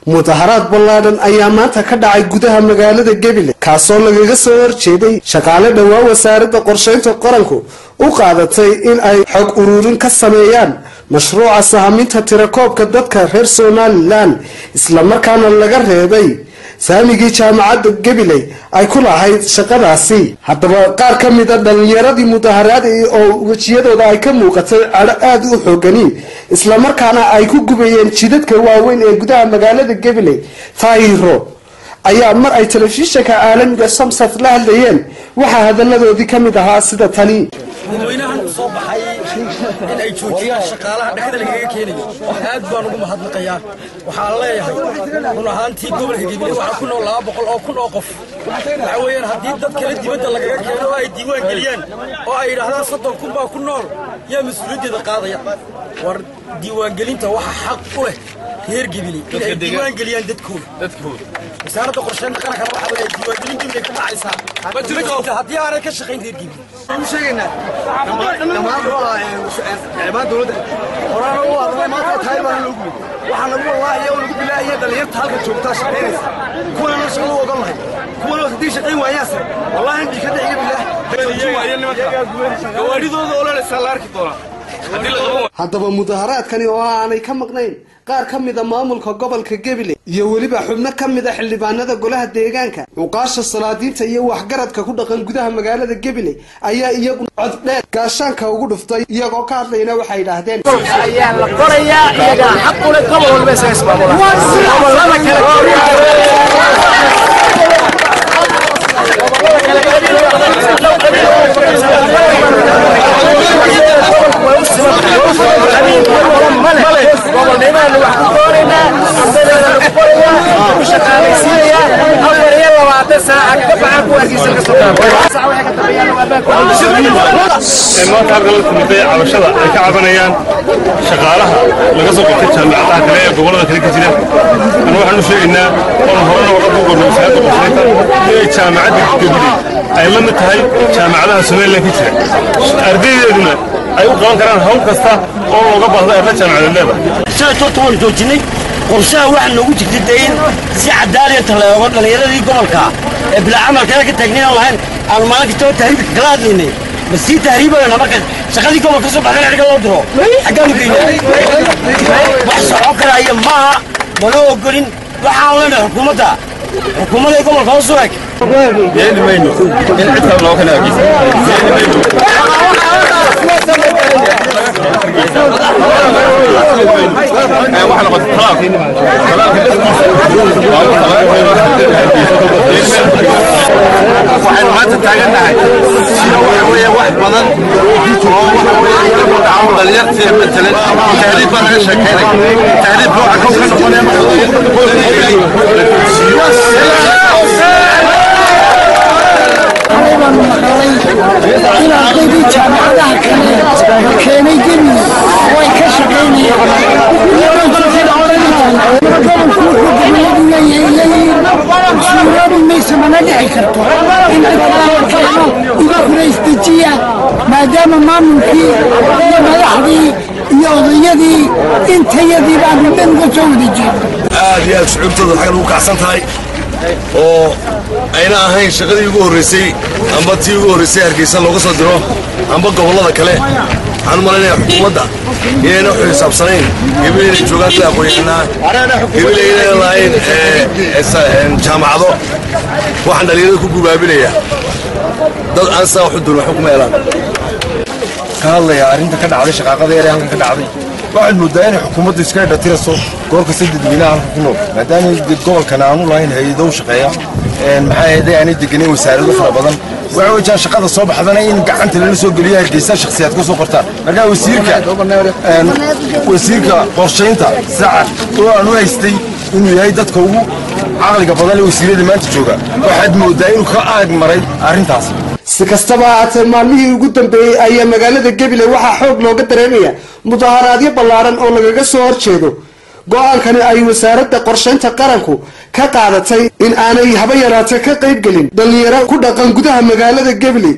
Mudaharaad ballaadhan ayaa maanta ka dhacay gudaha magaalada Gabiley, kaasoo lagaga soo horjeeday shaqaale dhowaan wasaaradda qorsheynta qaranku u qaadatay in ay xog ururin ka sameeyaan mashruuca sahaminta tirakoobka dadka reer Somaliland, islamarkaana laga reebay saamigii jaamacadda Gabiley ay ku lahayd shaqadaasi. Haddaba qaar ka mid a dhalinyaradii mudaharaad oo wejiyadooda ay ka muuqatay cadho aada u xoogani, islamarkaana ay ku gubayeen jidadka waaweyn ee gudaha magaalada Gabiley taayiro, ayaa mar ay telefishinka caalamiga Somsat la hadlayeen waxaa hadaladoodii ka mid ahaa sida tani: Dadweynahan u soo baxay in ay joojiyaan shaqaalaha dhexda lagaga keenayo aad baan ugu mahadnaqayaa. Waxaan leeyahay, run ahaantii gobolka Gabiley waxaa ku nool 200,000 oo qof. Waxa weeyaan, haddii dad kale dibadda lagaga keeno oo ay diiwaan geliyaan oo ay yidhaahdaan 30,000 baa ku nool, yaa mas-uuliyaddeeda qaadaya? War diiwaangelinta waxa xaq u leh reer Gabiley in ay diiwaan geliyaan dadkooda. Wasaaradda qorsheynta qarankana waxaa leeyahay, diiwaangelin Gabiley ka dhacaysaa ma jirto haddii aanay ka shaqayn reer Gabiley. Sheegaynaa dhammaan xildhibaan dowladda horaana u hadlay, maanta tahay baana loo gubay. Waxaa nagu wallaahi oo nagu bilaahaya dhalinyarta halka joogtaa shaqaynaysa, kuwana shaqada u ogon lahay, kuwana haddii shaqayn waayaanse wallaahi in ka dhixiga bilaah. Gawaadhidooda ololeysaa la arki doonaa. Haddaba mudaharaadkani oo aanay ka maqnayn qaar ka mida maamulka gobolka Gabiley iyo weliba xubno ka mid a xildhibaanada golaha deegaanka, cuqaasha, salaadiinta iyo waxgaradka ku dhaqan gudaha magaalada Gabiley ayaa iyaguna cod dheer gaashaanka ugu dhuftay. Iyagoo ka hadlayna waxay yidhaahdeen: Ayaa la qorayaa, iyagaa xaq u leh, gobol walba isaga ismaamula, gobolada kale. Gobolnimaanu wax ku doonaynaa, ardaydeeda lagu qorayaa, lagu shaqaalaysiinayaa, 24 saaca ka baxaan kuwa Hargeysa ka soo. Maanta halkan la timiday cabashada ay ka cabanayaan shaqaalaha laga soo qabtay jaamacadaha kale ee gobollada kale ka jira. Anu waxaan u sheegaynaa oon horena warqad u qornay wasaaradda qorsheynta inay jaamacadda Gabiley ay la mid tahay jaamacadaha Somaliland ka jira, ardaydeeduna ay u qaban karaan hawl kasta oo looga baahdo arda jaamacadeed leedahay. Shalay toota waanu joojinay qorshaha. Waxaa noogu jirtay dee in si cadaaliyanta la eego dhallinyaradii gobolka ee bilaa camalkana ka taagnayn aan lahayn, aanu maalin kastaba tahriibka kala hadlaynay. Ma sii tahriibayna marka shaqadii gobolka soo baxdana xagga loo diro, xaggaanu geynaa? Wax socon karaya maaha, mana ogolin. Waxaan leenahay xukuumadda, xukuumadda gobolka hoos u eg. Yeeli mayno in cid kale loo kala hargeysa, yeeli mayno. Waxaa noqotay talaal, talaalka laftiisa waa wax laga Waxaynu maanta taagannahay sida waxa weeye wax badan oo waxa weeye ku dhaco dhalinyartii. Matalan tahriib baa laga sheekaynaya. Tahriibka waxa kow ka noqonaya marka la siiyo. Baanu maqalay in ardaydii jaamacadaha kale la keenay Gabiley oo ay ka shaqaynayaan, gobolku wuxuu goboladu leeyahay leeyihiin. Suuroobi mayso, mana dhici karto in cid kale la keeno. Idinkuna isdejiya, maadaama maamulkii iyo madaxdii iyo odayadii intayadii baanu dhan uga soo wada jeedno. Aad iyo aad shucuurtooda xaggan ugu kacsan tahay oo ayna ahayn shaqadii ugu horraysay amba tii ugu horraysay Hargeysa looga soo diro amba gobollada kale. Waxaan u malaynayaa xukuumadda inayna u xisaabsanayn Gabiley inay joogaan dad aqoon-yahanaa, Gabiley inayna lahayn jaamacado. Waxaan dhalinyarada ku gubaabinayaa, dad aan saa wax u durin waxba kuma helaan. Ka hadlaya arrinta ka dhacday, shaqaaqada yar ee halkan ka dhacday, waxaad moodaa inay xukuumaddu iska indhatirayso goor kasta dadweynaha halka ku nool, maadaama gobolkan aanu lahayn hay-ado u shaqeeya, maxaa yeelay aanay degenayn wasaarado fara badan. Waxa wejaan shaqada soo baxdana in gacanta lala soo geliyo Hargeysa, shakhsiyaad ka soo qortaan. Marka wasiirka qorshaynta Sacad, oo aan u haystay inuu yahay dadka ugu caqliga badan ee wasiirada maanta jooga, waxaad moodaa inuu ka aag maray arrintaas. Si kastaba haatee, maalmihii ugu dambeeyey ayaa magaalada Gabiley waxaa xoog looga dareemaya mudaharaadyo ballaaran oo lagaga soo horjeedo go-aankani ay wasaaradda qorshaynta qaranku ka qaadatay in aanay haba yaraatee ka qaybgelin dhalinyaro ku dhaqan gudaha magaalada Gabiley.